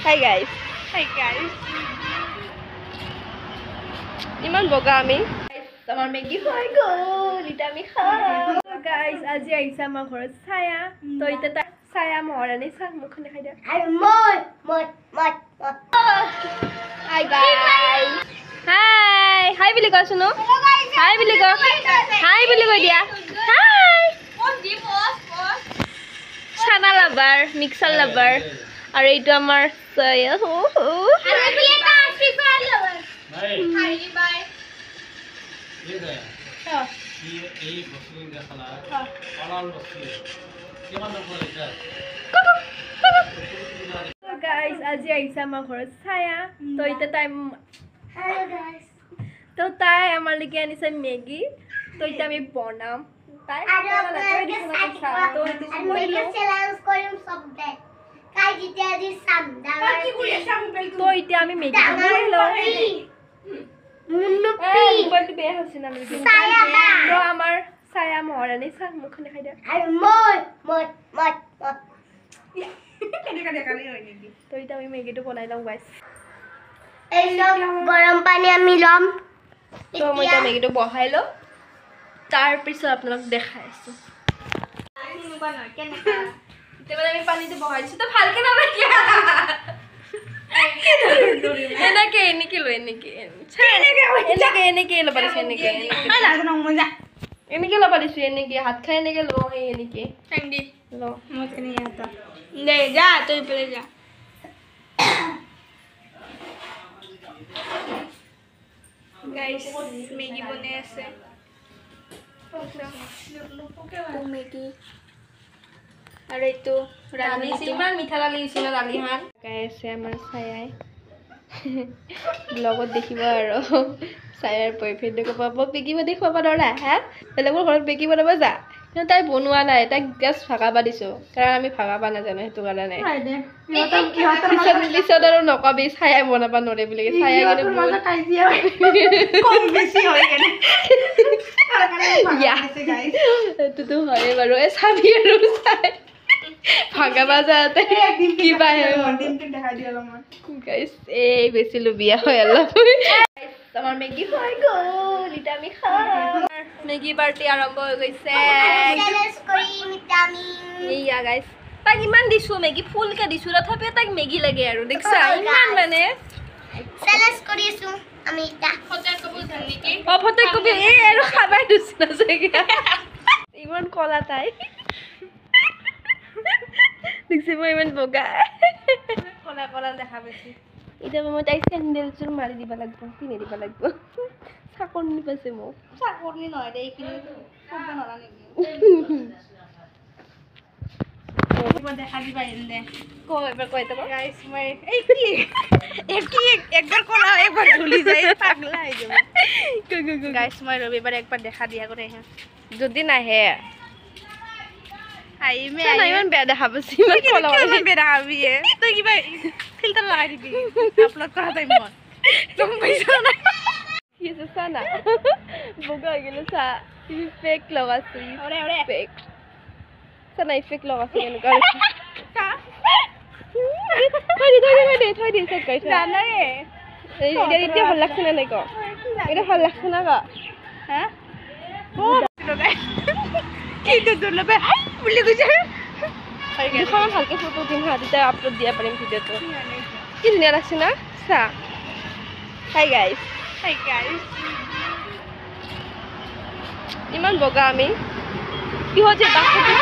Hi guys. Hi guys. ইমান বগা আমি। আমাৰ মেগী হৈ গ'ল, এতিয়া আমি খাম। গাইজ, আজি আহিছে আমাৰ ঘৰত ছায়া। তো এতিয়া তাই ছায়া মহাৰাণী, চা মুখখন দেখাই দিয়া। আৰু মই মই মই মই। হাই গাইজ, হাই হাই বুলি কোৱাচোন। হাই বুলি ক, হাই বুলি কৈ দিয়া। হাই। চানা লাভাৰ, মিক্সাৰ লাভাৰ, আৰু এইটো আমাৰ ছায়া। হো হো। গাইজ, আজি আহিছে আমাৰ ঘৰত ছায়া। তো এতিয়া তাই হেল্ল' গাইজ। তো তাই আমাৰলৈকে আনিছে মেগী। তো এতিয়া আমি বনাম। তাই আৰু আপোনালোকে চাই থাকিব। তো এইটো আৰু কৰি মেগী লওঁ। চেলেঞ্জ কৰিম চব দে কাই যেতিয়া আজি চাম ডাঙৰ। তো এতিয়া আমি মেগী ডাঙৰ বনাই লওঁ। মুন্নু। এই মোবাইলটো বেয়া হৈছে না মেগী। ছায়া বা। তো আমাৰ ছায়া মহাৰাণী, চা মুখখন দেখাই দিয়া। আৰু মই মই মই মই। তো এতিয়া আমি মেগীটো বনাই লওঁ গাইজ। এই চব গৰম পানী আমি ল'ম। তো মই এতিয়া মেগীটো বহাই লওঁ, তাৰপিছত আপোনালোক দেখাই আছোঁ। এতিয়া মানে আমি পানীটো বহাই দিছোঁ। তো ভালকে নালাগে, এনেকে এনেকে লৈ, এনেকে এনেকে এনেকে ল'ব দিছোঁ, এনেকে এনেকে ল'ব দিছোঁ, এনেকে হাত খাই এনেকে লওঁ, সেই এনেকে লওঁ। দে যা, তুই পেলে যা। গাইস, মেগী বনে আছে, মেগী। আৰু এইটো দালি, ইমান মিঠা দালি হৈছে ন দালিখন। গাই আছে আমাৰ ছায়াই। ব্লগত দেখিব আৰু ছায়াৰ বয়ফ্ৰেণ্ডে ক'ব, মোক মেগী বনাই খুৱাব নোৱাৰা হা, বেলেগৰ ঘৰত মেগী বনাব যা। কিন্তু তাই বনোৱা নাই, তাইক জাষ্ট ভাগাবা দিছোঁ, কাৰণ আমি ভাগাবা নাজানো, সেইটো কাৰণে। পিছত আৰু নকবি ছায়াই বনাব নোৱাৰে বুলি। ছায়াই কিন্তু বহুত ইয়া, সেইটোতো হয়ে বাৰু। এই চাবি আৰু চাই ভাগাবা যাওঁতে কিবা গাইছ, এই বেছি লুবিয়া হয় অলপ। আমাৰ মেগী হৈ গ'ল, এতিয়া আমি খাম। মেগী পাৰ্টি আৰম্ভ হৈ গৈছে। চেলেঞ্জ কৰিম এতিয়া আমি। এইয়া গাইছ, তাইক ইমান দিছো মেগী, ফুলকে দিছো, তথাপিও তাইক মেগী লাগে আৰু দেখিছা ইমান মানে। চেলেঞ্জ কৰিছো আমি এতিয়া। অ, ফটো কপি এই আৰু খাবাই দিছো না চাগে, ইমান কলা তাই। দেখিছে মই ইমান বগা। কলা কলা দেখা পাইছি। এতিয়া মই তাইক চেণ্ডেলযোৰ মাৰি দিব লাগিব, পিন্ধি দিব লাগিব। চাকৰণি পাইছে মোক। চাকৰি নহয় দে, এইখিনি কৰিব নোৱাৰা নেকি? দেখা দিবা আহিল দে। ক এবাৰ, ক এটা ক। গাইস, মই এই কি এই কি একবাৰ কলা একবাৰ ঢুলি যায়, পাগলা হৈ যাব। ক ক ক। গাইস, মই ৰবিবাৰে একবাৰ দেখা দিয়া কৰি আহিম। যদি নাহে আহিমে। চা না, ইমান বেয়া দেখা পাইছে, ইমান কলা। ইমান বেয়া দেখাবি এ? তই কিবা ফিল্টাৰ লগাই দিবি আপলোড কৰা টাইমত, গম পাইছ না? কি আছে চা না, বগা হৈ গ'লো চা। ইফেক্ট লগাইছো, ইফেক্ট চা না, ইফেক্ট লগাইছো কেনেকুৱা হৈছে। থৈ দে, থৈ দে, থৈ দে, থৈ দে, চেক কৰি থৈ। জানাই। এতিয়া এতিয়া ভাল লাগছে নে নাই ক? এতিয়া ভাল লাগছে না ক? হা, কিন্তু দুৰ্লভে হাই বুলি কৈছে। দুখনমান ভালকে ফটো উঠিম হা, তেতিয়া আপলোড দিয়া পাৰিম ভিডিঅ'টো। কি ধুনীয়া লাগছে না চা। Hi guys. Hi guys. ইমান বগা আমি কিহত যে বাকচটো